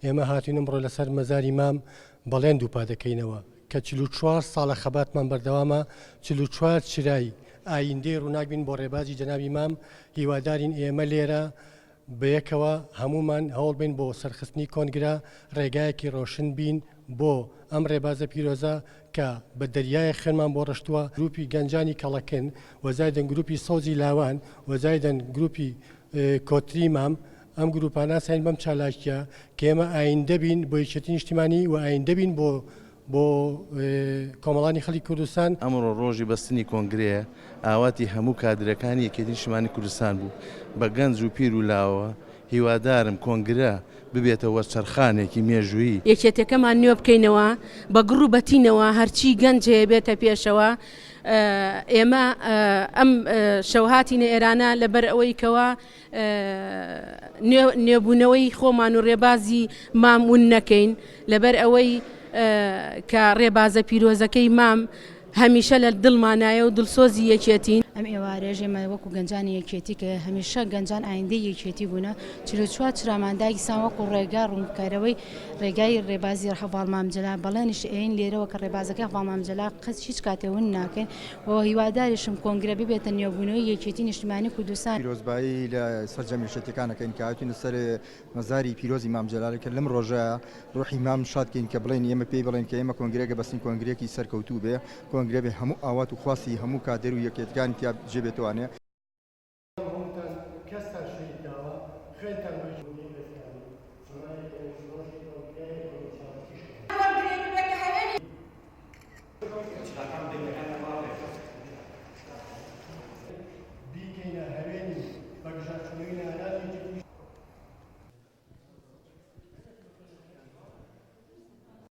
ئێمە هاتوین ئەمڕۆ لەسەر مەزاری مام بەڵێن دووپات دەکەینەوە کە 44 ساڵە خەباتمان بەردەوامە، 44 چرای ئایندەی ڕووناک بین بۆ ڕێبازی جەنابی مام، هیوادارین ئێمە لێرە بەیەکەوە هەموومان هەوڵبەین بۆ سەرخستنی کۆنگرە، ڕێگایەکی ڕۆشن بین بۆ ئەم ڕێبازە پیرۆزە کە بە دەریایەک خوێنمان بۆ ڕشتووە. گروپی گەنجانی کەڵەکن و زایدن گروپی سەوزی لاوان و زایدن گروپی کۆتری مام، ئەم گروپانە ساین بەم چالاکیە کە ئێمە ئایندە بین بۆ یەکێتی نیشتیمانی و ئایندە بین بۆ بۆ کۆمەڵانی خەڵکی کوردستان. ئەمڕۆ ڕۆژی بەستنی کۆنگرەیە، ئاواتی هەموو کادرەکانی یەکێتی نیشتیمانی کوردستان بوو بە گەنج و پیر و لاوەوە، هیوادارم کۆنگرە ببێتە وەرچەرخانێکی مێژوویی. یەکێتیەکەمان نوێ بکەینەوە بە گڕ و بەتینەوە هەرچی گەنج هەیە بێتە پێشەوە ئێمە ئەم شەو هاتینە ئێرانە لەبەر ئەوەی کەوا نوێبوونەوەی خۆمان و ڕێبازی مام ون نەکەین لەبەر ئەوەی کە ڕێبازە پیرۆزەکەی مام هەمیشە لە دڵمانایە و دڵسۆزی یەکێتین. ئەم ئێوارەیەش ئێمە وەکو گەنجانی یەکێتی کە هەمیشە گەنجان ئایندەی یەکێتی بوونە، 44 چرامان داگیرسان وەکو ڕێگا ڕوونکەرەوەی ڕێگای ڕێبازی هەڤاڵ مام جەلال، بەڵێنیش ئەیەین لێرەوە کە ڕێبازەکەی هەڤاڵ مام جەلال قەت هیچ کاتێ ون ناکەین و هیواداریشم کۆنگرە ببێتە نوێبوونەوەی یەکێتی نیشتیمانی کوردستان. پیرۆزبایی لە سەرجەم یەکێتیەکان ئەکەین کە هاتوینە سەر مەزاری پیرۆزی مام جەلال کە لەم ڕۆژە ڕۆحی مام شاد کەین کە بڵێین ئێمە پێی بڵێین کە ئێمە کۆنگرەکە بەستین کۆنگرەیەکی سەرکەوتوو بێ کۆنگرە بێ هەموو ئاوات و خواستی هەموو کادر و یەکێتیەکانی تیا جێ بێتوانێ.